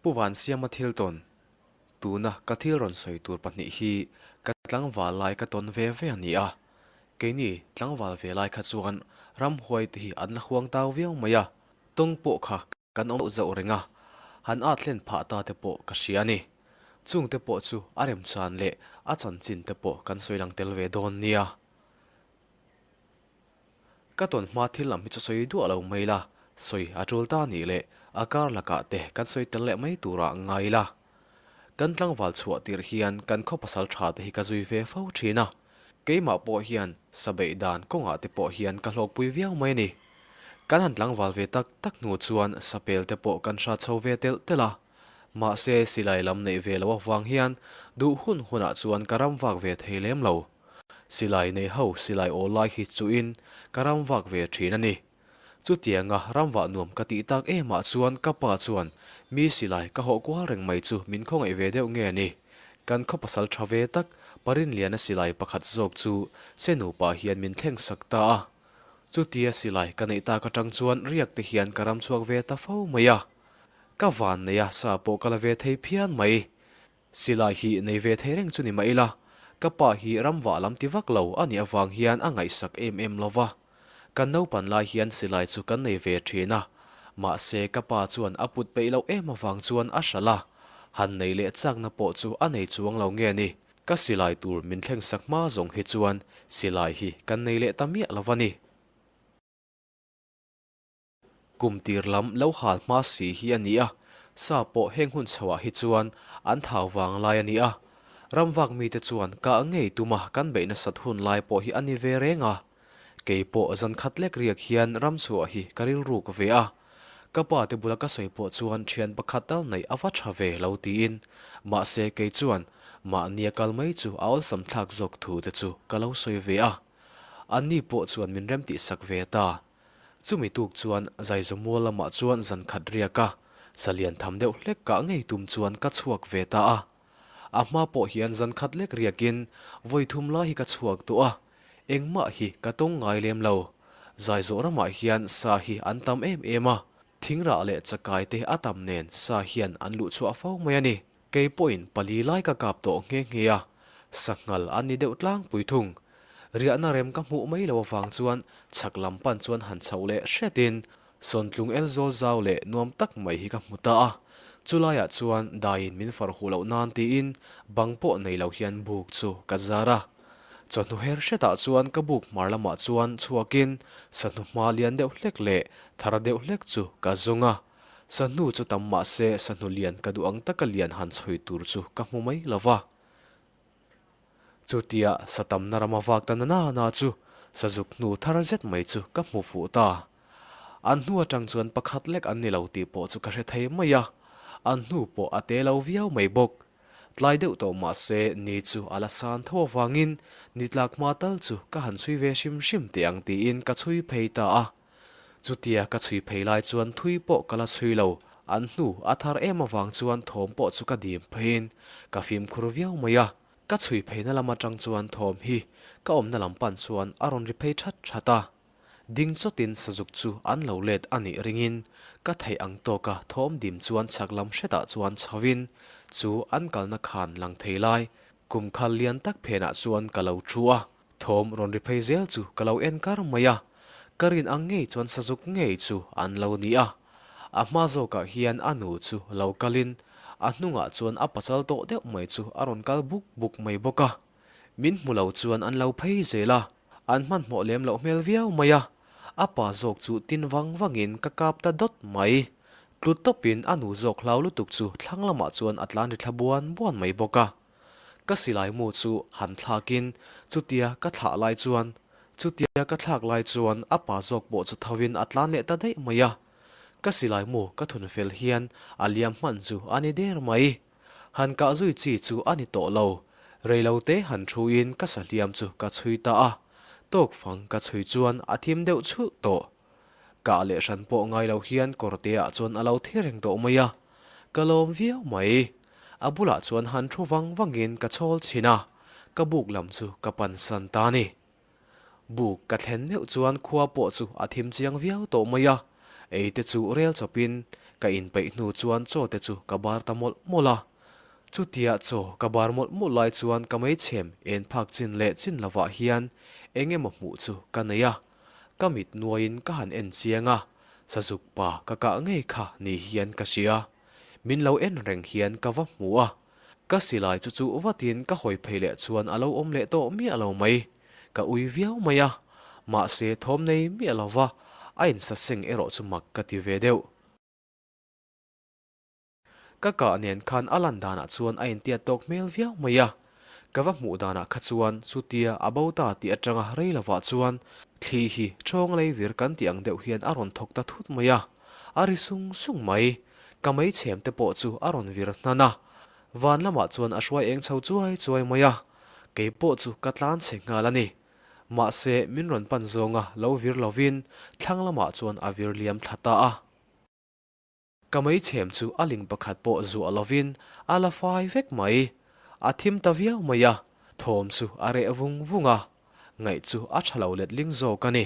Pu Vansiama thil tawn, tuna ka thil rawn sawi tur pahnih hi ka tlangval lai ka tawn ve ve a ni a. Keini tlangval ve lai kha chuan ramhuai te hi an la huang tau viau mai a, tawng pawh kha kan awm zauh reng a, han at hlen phah ta te pawh ka hria a ni. Chungte pawh chu a remchan leh a chanchin te pawh kan sawi lang tel ve dawn nia. Ka tawn hma thil lam hi chu sawi duah lo mai la, sawi a tul ta nih leh a kar lakah te kan sawi tel leh mai turah ngai ila. Kan tlangval chhuah tirh hian kan khaw pasal tha te hi ka zui ve fo thin a, keimah pawh hian sa beih dan kawngah te pawh hian ka hlawkpui viau mai a ni. Kan han tlangval ve tak tak hnu chuan sapel te pawh kan hrat chho ve telh telh a, mahse silai lam neih ve loh avang hian duh hun hunah chuan ka ram vak ve thei lem lo. Silai nei ho silai aw lai hi chuhin ka ram vak ve thin a ni. Chutianga ram vah nuam ka tih tak emah chuan ka pa chuan mi silai ka hawh kual reng mai chu min khawngaih ve deuh nge ni. Kan khaw pasal tha ve tak Parinliana silai pakhat zawk chu se nupa hian min thleng sak ta a. Chutia silai ka neih tak atang chuan riak te hian ka ram chhuak ve ta fo mai a. Ka van nei a sa pawh ka la ve thei phian mai. Silai hi nei ve thei reng chu ni mah ila, ka pa hi ramvah lam ti vak lo a nih avang hian a ngaihsak em em lo va. Kan naupan lai hian silai chu kan nei ve thin a, mahse ka pa chuan a put peih loh em avang chuan a hralh a, han nei leh chakna pawh chu a nei chuang lo nge ni. Ka silai tur min thlengsak hma zawng hi chuan silai hi kan nei leh ta miah lo va ni. Kum tir lam lo hal hma si hi a ni a, sa pawh heng hun chhoah hi chuan an thau vang lai a ni a. Ramvak mite chuan kah ngei tuma kan beih nasat hun lai pawh hi a ni ve reng a. Kei pawh zan khat lek riak hian ram chhuah hi ka rilruk ve a. Ka pa te bula ka sawi pawh chuan thian pakhat tal neih a va tha ve lo tiin, mahse kei chuan mahnia kal mai chu a awlsam thlak zawk thu te chu ka lo sawi ve a. Anni pawh chuan min remtih sak ve ta. Chumi tuk chuan Zaizamual lamah chuan zan khat riak a, salian tham deuh hlek kah ngei tum chuan ka chhuak ve ta a. A hma pawh hian zan khat lek riakin vawi thum lai hi ka chhuak tawh a, engmah hi ka tawng ngai lem lo. Zaizawh ramah hian sa hi an tam em em a, thingrah leh chakai te a tam nen sa hian an luh chhuah fo mai a ni. Kei pawhin pali lai ka kap tawh nghe nghe a, sanghal an ni deuh tlangpui thung. Riahna rem ka hmuh mai lo avang chuan chhak lam pan chuan han chhoh leh hretin sawntlung el zawl zau leh nuam tak mai hi ka hmu ta a. Chulaiah chuan daiin min far huh loh nan tiin bang pawh nei lo hian buk chu ka zar a. Chawhnu her hretah chuan ka buk hmar lamah chuan chhuakin sahnu hma lian deuh hlek leh thar deuh hlek chu ka zawng a. Sahnu chu tam mah se sahnu lian ka duh ang taka lian han chhui tur chu ka hmu mai lo va. Chutia sa tamna rama vak ta na na chu sazuk hnu thar zet mai chu ka hmu fuh ta. An hnu atang chuan pakhat lek an ni lo tih pawh chu ka hre thei mai a, an hnu pawh a te lo viau mai bawk. Tlai deuh tawh mah se ni chu a la san tho avangin ni tlak hma tal chu ka han chhui ve hrim hrim teh ang tiin ka chhui phei ta a. Chutia ka chhui phei lai chuan thui pawh ka la chhui lo, an hnu a thar em avang chuan thawm pawh chu ka dim pheiin ka fimkhur viau mai a, ka chhui pheina lam atang chuan thawm hi ka awmna lam pan chuan a rawn ri phei that that a, ding chawtin sazuk chu an lo let a nih ringin ka theih ang tawka thawm dim chuan chhak lam hretah chuan chhovin chu an kalna khan lang thei lai kum khal lian tak phenah chuan ka lo thu a. Thawm rawn ri phei zel chu ka lo en kar mai a, ka rin ang ngei chuan sazuk ngei chu an lo ni a. A hma zawkah hian a nu chu lo kalin a hnungah chuan a pasal tawh deuh mai chu a rawn kal buk buk mai bawk a. Min hmu lo chuan an lo phei zel a, an hmanhmawh lem loh hmel viau mai a. A pa zawk chu tin vang vangin ka kap ta dawt mai. Tlu tawpin a nu zawk hlau lutuk chu thlang lamah chuan a tlan ri thla buan buan mai bawk a. Ka silai mu chu han thlakin chutia ka thlah lai chuan chutia ka thlak lai chuan a pa zawk pawh chu thovin a tlan leh ta daih mai a. Ka silai mu ka thun fel hian a liam hman chu a ni der mai. Han kah zui chi chu a ni tawh lo. Reilote han thuin ka sahliam chu ka chhui ta a. Tawk fang ka chhui chuan a thim deuh chhulh tawh. Kah leh hran pawh ngai lo hian kawrte ah chuan a lo thi reng tawh mai a, ka lawm viau mai. A bulah chuan han thu vang vangin ka chhawl chhin a, ka buk lam chu ka pansan ta a ni. Buk ka thlen meuh chuan khua pawh chu a thim chiang viau tawh mai a, ei te chu rel chawpin Ka inpeih hnu chuan chaw te chu ka bar ta mawlh mawlh a. Chutia chaw ka bar mawlh mawlh lai chuan ka meichhem en phak chin leh chin lovah hian eng emaw hmuh chu ka nei a. Ka mit nuaiin ka han en chiang a, sazuk pa ka kah ngei kha ni hian ka hria. Min lo en reng hian ka va hmu a. Ka silai chu chuh vatin ka hawi phei leh chuan a lo awm leh tawh miah lo mai. Ka ui viau mai a, mahse thawm nei miah lova a insaseng erawh chu mak ka ti ve deuh. Ka kah nen khan a lan danah chuan a intiat tawk hmel viau mai a, ka va hmuh danah kha chuan chutia a bo ta tih atanga rei lovah chuan thli hi ṭhawng lei vir kan tih ang deuh hian a rawn thawk ta thut mai a, a ri sung sung mai. Ka meichhem te pawh chu a rawn vir hnan a, van lamah chuan a hruai eng chho chuai chuai mai a, kei pawh chu ka tlan chhe nghal a ni. Mahse min rawn pan zawnga lo vir lovin thlang lamah chuan a vir liam thla ta a. Ka meichhem chu a ling pakhat pawh zuah lovin a la fai vek mai. A thim ta viau mai a, thawm chu a reh vung vung a, ngaih chu a tha lo letling zawk a ni.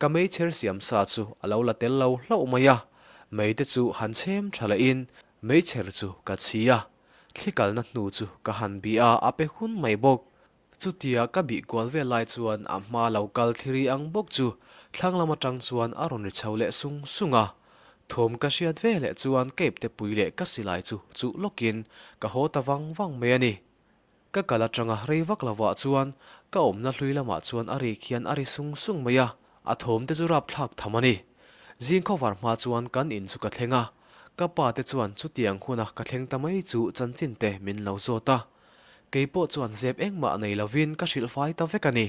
Ka meichher siam sa chu a lo la tel lo hlauh mai a, mei te chu han chhem tha lehin meichher chu ka chhi a, thli kalna hnu chu ka han bih a, a pe hun mai bawk. Chutia ka bih kual vel lai chuan a hma lo kal thliri ang bawk chu thlang lam atang chuan a rawn ri chho leh sung sung a. Thawm ka hriat ve leh chuan cape te pui leh ka silai chu chuh lawkin ka haw ta vang vang mai a ni. Ka kal atanga rei vak lovah chuan ka awmna hlui lamah chuan a rik hian a ri sung sung mai a, a thawm te chu rapthlak tham a ni. Zing khawvar hma chuan kan in chu ka thleng a, ka pa te chuan chutiang huna ka thleng ta mai chu chanchin te min lo zawt a. Kei pawh chuan zep engmah nei lovin ka hrilh fai ta vek a ni.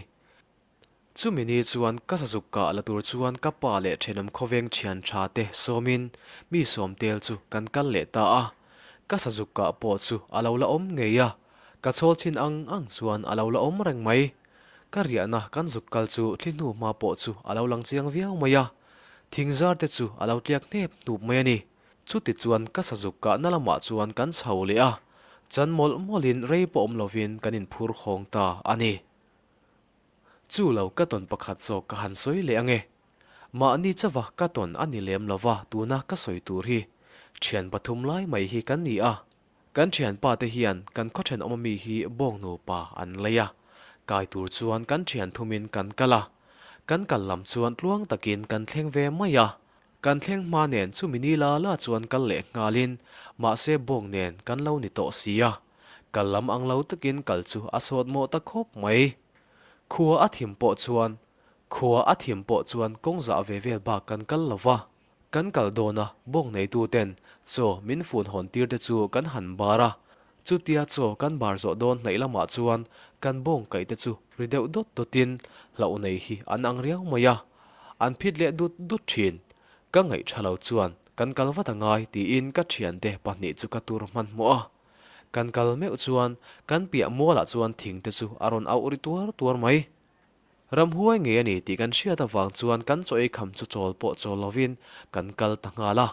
Chumi ni chuan ka sazuk kah la tur chuan ka pa leh thenawm khawveng thian tha te sawmin mi sawm tel chu kan kal leh ta a. Ka sazuk kah pawh chu a lo la awm ngei a, ka chhawl chhin ang ang chuan a lo la awm reng mai. Ka riahna kan zuk kal chu thli hnu hma pawh chu a lo lang chiang viau mai a, thingzar te chu a lo tliak hnep hnup mai a ni. Chuti chuan ka sazuk kahna lamah chuan kan chho leh a, chan mawlh mawlhin rei pawh awm lovin kan inphur khawng ta a ni. Chu lo ka tawn pakhat zawk ka han sawi leh ange. Mahni chauha ka tawn a ni lem lova tuna ka sawi tur hi thian pathum lai mai hi kan ni a. Kan thianpa te hian kan khaw thenawm ami hi bawng nupa an lei a, kai tur chuan kan thian thumin kan kal a, kan kal lam chuan tluang takin kan thleng ve mai a. Kan thleng hma nen chumi ni la la chuan kal leh nghalin mahse bawng nen kan lo ni tawh si a, kal lam ang lo takin kal chu a sawt mawh ta khawp mai. Khua a thim pawh chuan Khua a thim pawh chuan kawng zah ve vel bak kan kal lo va, kan kal dawn a bawng neitu ten chaw min fun hawn tir te chu kan han bar a, chutia chaw kan bar zawh dawn hnaih lamah chuan kan bawng kaih te chu ri deuh dawt dawtin hlauh nei hi an ang riau mai a. An phit leh dut dut thin. Ka ngaih tha lo chuan kan kal vat a ngai tiin ka thiante pahnih chu ka tur hmanhmawh a. Kan kal meuh chuan kan piah mualah chuan thing te chu a rawn auh ri tuar tuar mai. Ramhuai ngei a ni tih kan hriat avang chuan kan chaw ei kham chu chawl pawh chawl lovin kan kal ta nghal a.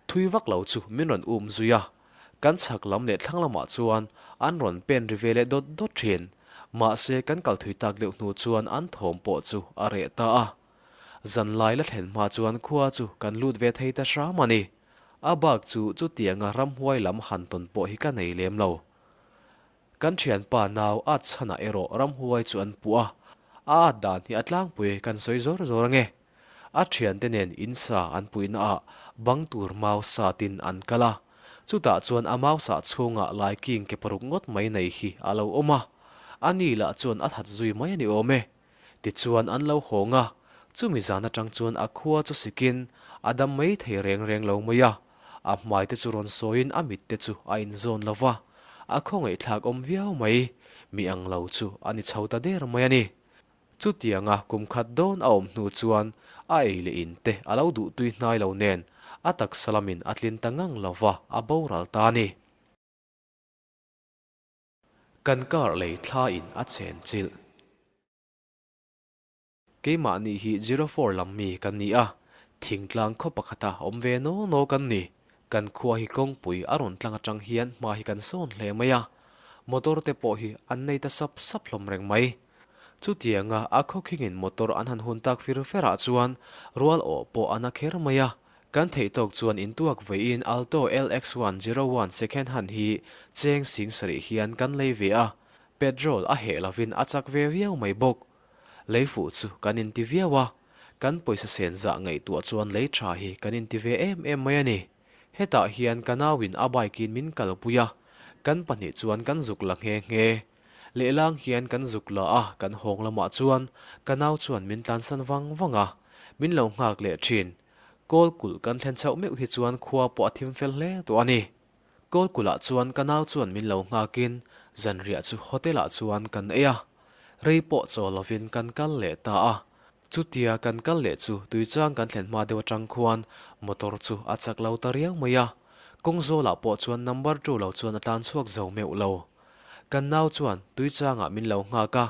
Thui vak lo chu min rawn um zui a. Kan chhak lam leh thlang lamah chuan an rawn pen ri ve leh dawt dawt thin. Mahse kan kal thui tak deuh hnu chuan an thawm pawh chu a reh ta a. Zanlai la thlen hma chuan khua chu kan lut ve thei ta hram a ni. A bak chu chutianga ramhuai lam han tawn pawh hi ka nei lem lo. Kan thianpa nau at chhanah erawh ramhuai chu an puh a, a at dan hi a tlangpui kan sawi zawr zawr ange. A thiante nen in sa an puihna ah bang tur mau satin an kal a, chutah chuan a mau sah chhungah laiking ke paruk ngawt mai nei hi a lo awm a, a ni lah chuan a that zui mai a ni awm e. Tichuan an lo hawng a, chumi zan atang chuan a khua chu sikin a dam mai thei reng reng lo mai a, a hmai te chu rawn sawiin a mit te chu a inzawn lo va, a khawngaihthlak awm viau mai, mi ang lo chu a ni chho ta der mai a ni. Chutianga kum khat dawn a awm hnu chuan a ei leh in te a lo duh tui hnai lo nen a taksa lamin a tlin ta ngang lo va, a boral ta a ni. Kan kar lei thla in a chen chilh. Keimahni hi Zero four lam mi kan ni a, thingtlang khaw pakhata awm ve naw naw kan ni. Kan khua hi kawngpui a rawn tlang atang hian hma hi kan sawn hle mai a, motor te pawh hi an nei ta sap sap hlawm reng mai. Chutianga a khawkhingin motor an han hun tak fir ferah chuan rual awh pawh a na kher mai a. Kan theih tawk chuan intuak veiin Alto LX 101 second hand hi cheng 7000 hian kan lei ve a, petrol a heh lovin a chak ve viau mai bawk. Lei fuh chu kan inti viau a, kan pawisa sen zah ngaihtuah chuan lei tha hi kan inti ve em em mai a ni. Hetah hian ka nauin a bike in min kalpui a, kan pahnih chuan kan zuk la nghe nghe. Lehlang hian kan zuk la a, kan hawng lamah chuan ka nau chuan min tlansan vang vang a, min lo nghak leh thin. Kawl kulh kan thlen chhoh meuh hi chuan khua pawh a thim fel hle tawh a ni. Kawl kulhah chuan ka nau chuan min lo nghakin zanriah chu hotel ah chuan kan ei a, rei pawh chaw lovin kan kal leh ta a. Chutia kan kal leh chu tuichang kan thlen hma deuh atang khuan motor chu a chak lo ta riau mai a, kawng zawlah pawh chuan number two lo chuan a tlan chhuak zo meuh lo. Kan nau chuan tuichangah min lo nghak a,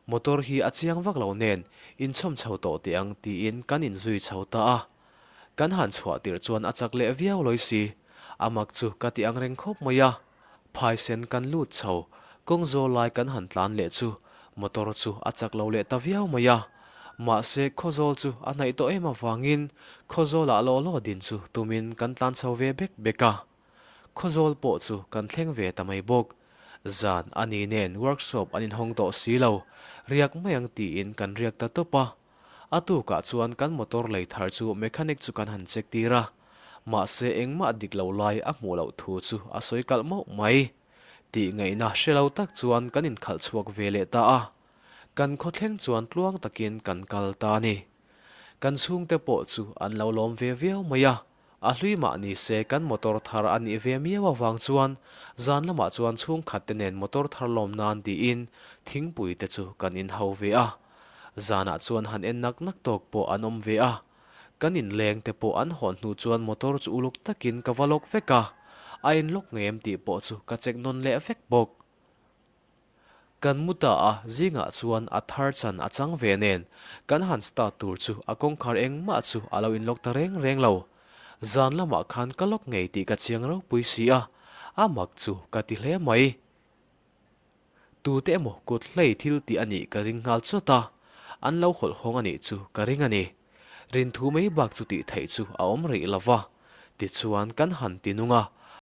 motor hi a chiang vak lo nen inchhawm chho tawh teh ang tiin kan inzui chho ta a. Kan han chhuah tirh chuan a chak leh viau lawi si. A mak chu ka ti ang reng khawp mai a. Phaisen kan lut chho, kawng zawl lai kan han tlan leh chu motor chu a chak lo leh ta viau mai a. Mahse Khawzawl chu a hnaih tawh em avangin Khawzawlah law law din chu tumin kan tlan chho ve bek bek a. Khawzawl pawh chu kan thleng ve ta mai bawk. Zan a ni nen workshop an inhawng tawh si lo, riak mai ang tiin kan riak ta tawp a. A tukah chuan kan motor lei thar chu mechanic chu kan han check tir a, mahse engmah dik lo lai a hmuh loh thu chu a sawi kalh mauh mai. Tih ngaihna hre lo tak chuan kan inkhalh chhuak ve leh ta a, kan khawthleng chuan tluang takin kan kal ta a ni. Kan chhungte pawh chu an lo lawm ve viau mai a, A hlui mah ni se kan motor thar a nih ve miau avang chuan zan lamah chuan chhungkhat te nen motor thar lawm nan tiin thingpui te chu kan in ho ve a. Zanah chuan han en nak nak tawk pawh an awm ve a. Kan inleng te pawh an hawn hnu chuan motor chu uluk takin ka va lawk vek a, a in lawk ngei em tih pawh chu ka check nawn leh vek bawk. Kan mu ta a, zingah chuan a thar chan a chang ve nen, kan han start tur chu a kawngkhar engmah chu a lo inlock ta reng reng lo. Zan lamah khan ka lock ngei tih ka chiang ropui si a, a mak chu ka ti hle mai. Tute emaw kut hlei thil tih a nih ka ring nghal chawt a, an lo hawlh hawng a nih chu ka ring a ni. Rinthu mai bak chu tih theih chu a awm rih lo va, tichuan kan han ti nung a.